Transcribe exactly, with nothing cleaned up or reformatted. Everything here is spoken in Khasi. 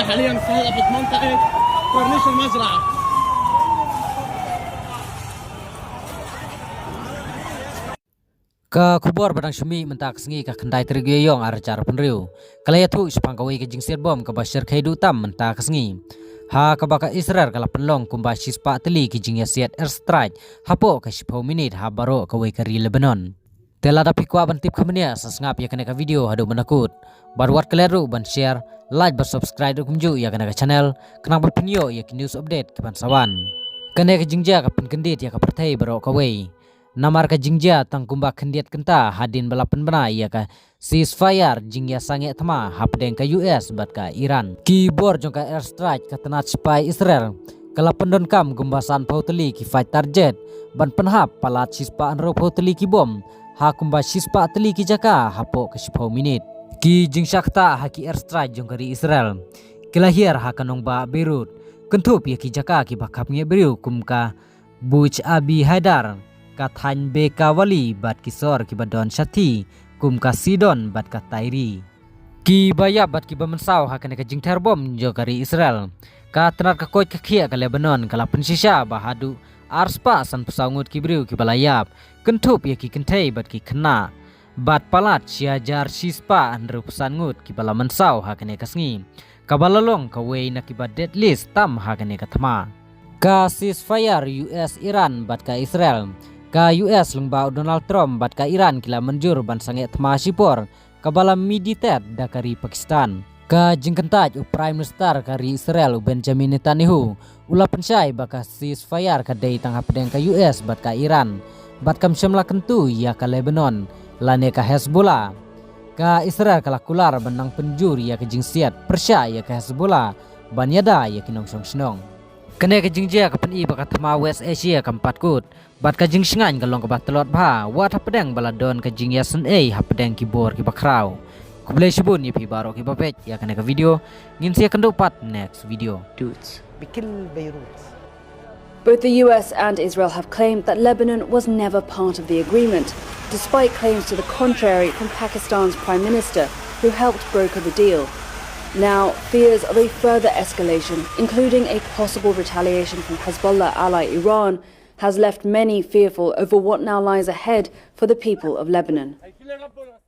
حاليا في هيئة منطقة كورنيش المزرعة. Ka khubor ba dang shu mih mynta ka sngi ka khyndai tarik Ïaïong ar hajar arphew hynriew ka la ïathuh shaphang kawei ka jingsiat bom kaba shyrkhei duh tam mynta ka sngi, ha kaba ka Israel ka la pynlong kumba shispah tylli ki jingïasiat airstrike hapoh ka shiphew minit ha baroh kawei ka ri Lebanon. Te lada phi kwah ban tip kham bniah, sa sngap ïa kane ka video haduh mynta kut. Bad wat klet ruh ban share, like bad subscribe ruh kumjuh ïa kane ka channel, khnang ba phin ïoh ïa ki news update kiban sa wan. Kane ka jingjia ka pynkyndit ïa ka pyrthei baroh kawei. Namar ka jingjia tang kumba khyndiat kynta hadien ba la pynbna ïa ka ceasefire, jingïasangeh thma hapdeng ka U S bad ka Iran. Ki bor jong ka airstrike ka tnat shipai Israel ka la pyndonkam kumba sanphew tylli ki fighter jet ban pynhap palat shispah hynriewphew tylli ki bom ha kumba shispah tylli ki jaka hapoh ka shiphew minit. Ki jingshah ktah ha ki airstrike jong ka ri Israel ki la hiar ha ka nongbah Beirut, kynthup ïa ki jaka kiba khapngiah briew kum ka Buj Abi Haidar, ka thaiñ Beka Wali bad ki sor kiba don shathie kum ka Sidon bad ka Tyre. Kiba ïap bad kiba mynsaw ha kane ka jingther bom jong ka ri Israel. Ka tnat ka koit ka khiah ka Lebanon ka la pynshisha ba haduh arspah sanphew saw ngut ki briew kiba la ïap, kynthup ïa ki kynthei bad ki khynnah. Bad palat shi hajar shispah hynriewphew san ngut kiba la mynsaw ha kane ka sngi, kaba la long kawei na kiba deadliest tam ha kane ka thma. Ka ceasefire U S Iran bad ka Israel. Ka U S lyngba u Donald Trump bad ka Iran ki la mynjur ban sangeh thma shipor, kaba la mediate da ka ri Pakistan. Ka jingkyntait u Prime Minister ka ri Israel u Benjamin Netanyahu u la pynshai ba ka ceasefire ka dei tang hapdeng ka U S bad ka Iran, bad kam shym la kyntu ïa ka Lebanon lane ka Hezbollah. Ka Israel ka la kular ban nang pynjur ïa ka jingsiat pyrshah ïa ka Hezbollah ban ïada ïa ki nongshong shnong. Kane ka jingjia ka pyni ba ka thma West Asia kam pat kut, bad ka jingshngaiñ ka long kaba tlot bha wat hapdeng ba la don ka jingïasynei hapdeng ki bor kiba khraw. Khublei shibun ïa phi baroh kiba peit ïa kane ka video. Ngin sa ïakynduh pat next video. بكل بيروت. Both the U S and Israel have claimed that Lebanon was never part of the agreement, despite claims to the contrary from Pakistan's Prime Minister, who helped broker the deal. Now, fears of a further escalation, including a possible retaliation from Hezbollah ally Iran, has left many fearful over what now lies ahead for the people of Lebanon.